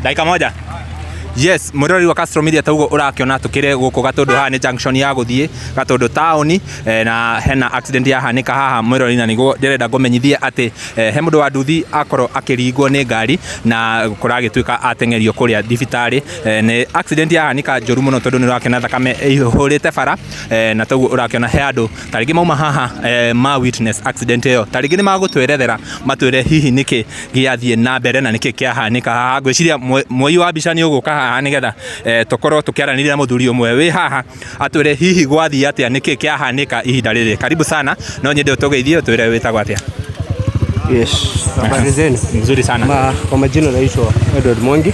Dakika moja. Yes, mwiroreri wa Castro Media, taugo urakiona tukire guku Gatundu. Haha ni junction ya guthie Gatundu town, na hena accident yahanika haha, mwiroreri, na niguo ndirenda ngumenyithie ati he mundu wa nduthi akorwo akiringwo ni ngari na kuragituika atengerio kuria thibitari. Ni accident yahanika njuru muno tondu ni urakiona thakame ihurite bara, na toguo urakiona he andu tarĩngĩ mauma haha, ma witness accident ĩyo, tarĩngĩ nĩ magũtwerethera matwĩre hihi nĩkĩ gĩathiĩ na mbere na nĩkĩ kĩahanĩka haha. Ngwĩciria mwoi wa mbica nĩ ũgũka haha nĩgetha tũkorwo tũkĩaranĩria na mũthuri ũmwe wĩ haha atwĩre hihi gwathiĩ atĩa, nĩkĩ kĩahanĩka ihinda rĩrĩ. Karibu sana, no nyende ũtũgeithie, ũtwĩre wĩtagwo atĩa. Yes, habari zenu? Nzuri sana. Kwa majina naitwa Edward Mwangi.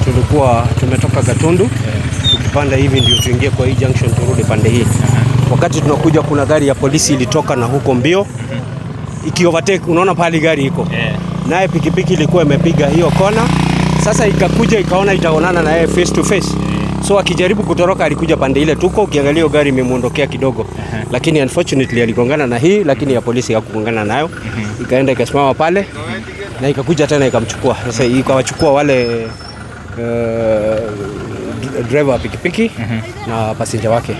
Tulikuwa tumetoka Gatundu tukipanda hivi ndio tuingie kwa hii junction turudi pande hii. Wakati tunakuja kuna gari ya polisi ilitoka na huko mbio iki overtake, unaona pale gari iko naye pikipiki ilikuwa imepiga hiyo kona, sasa ikakuja ikaona itaonana na yeye face to face. So akijaribu kutoroka alikuja pande ile tuko, ukiangalia hiyo gari imemuondokea kidogo. Lakini unfortunately aligongana na hii, lakini ya polisi hakugongana nayo. Ikaenda ikasimama pale na ikakuja tena ikamchukua. Sasa ikawachukua wale driver wa pikipiki na passenger wake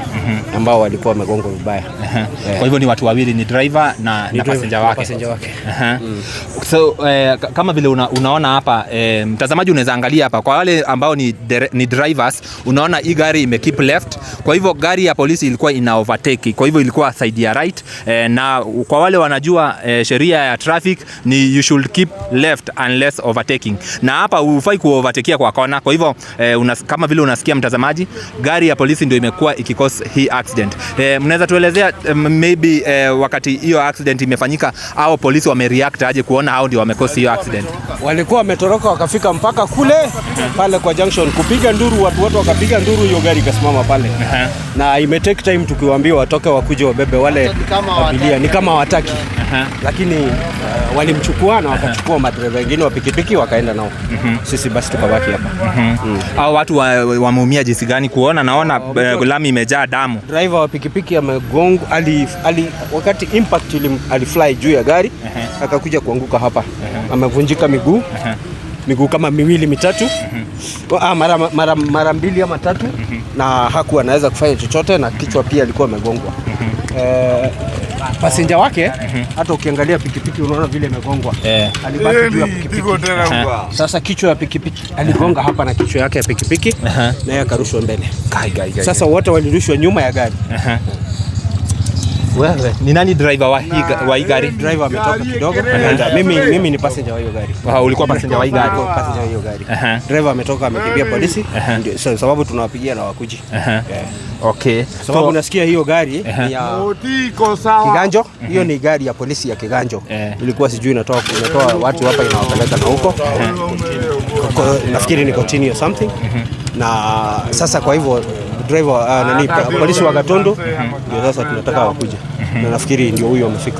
ambao walikuwa wamegongwa vibaya. Kwa hivyo ni watu wawili, ni driver Ni na driver passenger na wake. Passenger wake. Aha. So kama vile unaona hapa, mtazamaji, unaweza angalia hapa kwa wale ambao ni drivers, unaona hii gari ime keep left, kwa hivyo gari ya polisi ilikuwa ina overtake, kwa hivyo ilikuwa side ya right, na kwa wale wanajua sheria ya traffic ni you should keep left unless overtaking, na hapa hufai ku overtakea kwa kona. Kwa hivyo kama vile unasikia, mtazamaji, gari ya polisi ndio imekuwa ikicause hii accident. Mnaweza tuelezea, maybe wakati hiyo accident imefanyika au polisi wamereact aje kuona hao ndio wamecause hiyo accident? Walikuwa wametoroka wakafika mpaka kule pale kwa junction kupiga nduru, watu wote wakapiga nduru, hiyo gari ikasimama pale na ime take time tukiwaambia watoke wakuje wabebe wale abiria, ni kama hawataki, lakini walimchukua na wakachukua madereva wengine wa pikipiki wakaenda nao. Sisi basi tukabaki hapa. Hao watu wameumia jinsi gani? Kuona naona lami imejaa damu. Driver wa pikipiki amegongwa, ali, wakati impact alifly juu ya gari akakuja kuanguka hapa, amevunjika miguu kama miwili mitatu, mara mbili ama tatu, na hakuwa anaweza kufanya chochote, na kichwa pia alikuwa amegongwa. Passenger wake, hata ukiangalia pikipiki unaona vile imegongwa, alibaki juu ya pikipiki. Sasa kichwa ya pikipiki aligonga hapa na kichwa yake ya pikipiki na yeye akarushwa mbele. Kai, kai, kai. Sasa wote walirushwa nyuma ya gari. Wewe ni nani driver wa hii gari? Driver ametoka kidogo. Akaenda. Mimi ni passenger wa hiyo gari. Ah, ulikuwa passenger wa hii gari. Nilikuwa passenger wa hiyo gari. Driver ametoka amekimbia polisi. Ndio so, sababu tunawapigia na wakuji. Yeah. Sababu nasikia hiyo gari ni ya Kiganjo. Hiyo ni gari ya polisi ya Kiganjo. Ilikuwa sijui inatoa watu hapa inawapeleka na huko. Nafikiri ni Kotini or something. Na sasa kwa hivyo driver, nani, polisi wa Gatundu ndio sasa tunataka wakuje. Na nafikiri ndio huyo amefika.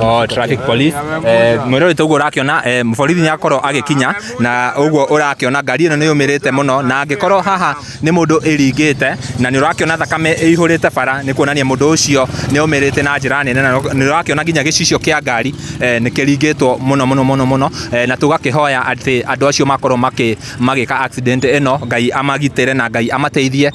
Oh, traffic police. Mwirori toguo ũrakiona, borithi nĩ akorwo agĩkinya, na ũguo ũrakiona ngari ĩno nĩ yũmĩrĩte mũno, na angĩkorwo haha nĩ mũndũ ĩringĩte na nĩ ũrakiona thakame ĩihũrĩte bara, nĩ kuonania mũndũ ũcio nĩ ũmĩrĩte na njĩra nene, na nĩ ũrakiona nginya gĩcicio kĩa ngari nĩ kĩringĩtwo mũno mũno mũno mũno, na tũgakĩhoya atĩ andũ acio makorwo magĩka accident ĩno, Ngai amagitĩre na Ngai amateithie,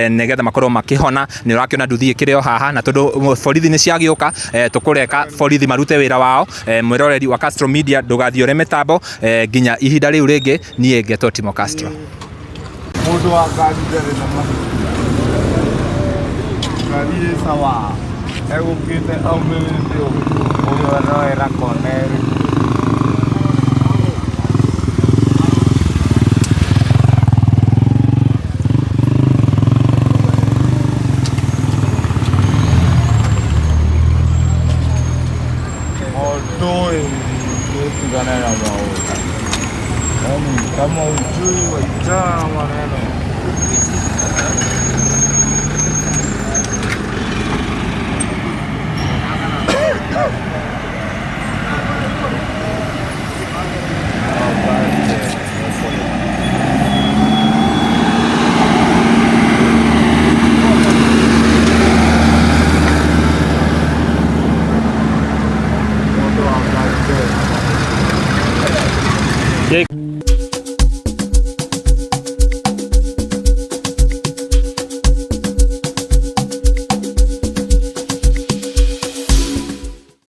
nĩgetha makorwo makĩhona. Nĩ ũrakiona nduthi ĩkĩrĩ o haha, na tondũ borithi nĩ ciagĩũka, tũkũreka borithi marute wĩra wao. Mwĩroreri wa Castro Media, ndũgathiĩ mĩtambo, nginya ihinda rĩu rĩngĩ. Niĩ ngetwo Timo Castro. Mũndũ wa ngari ndarĩ na mahĩtia, ngari ĩ sawa, egũkĩte aumĩrĩte ũguo ũroera kona ĩrĩkũ. Ndũĩ tigana na maũndũ, yaani kama ujui wachana maneno. Mũndũ wa ngari ndarĩ na mahĩtia. Yeah.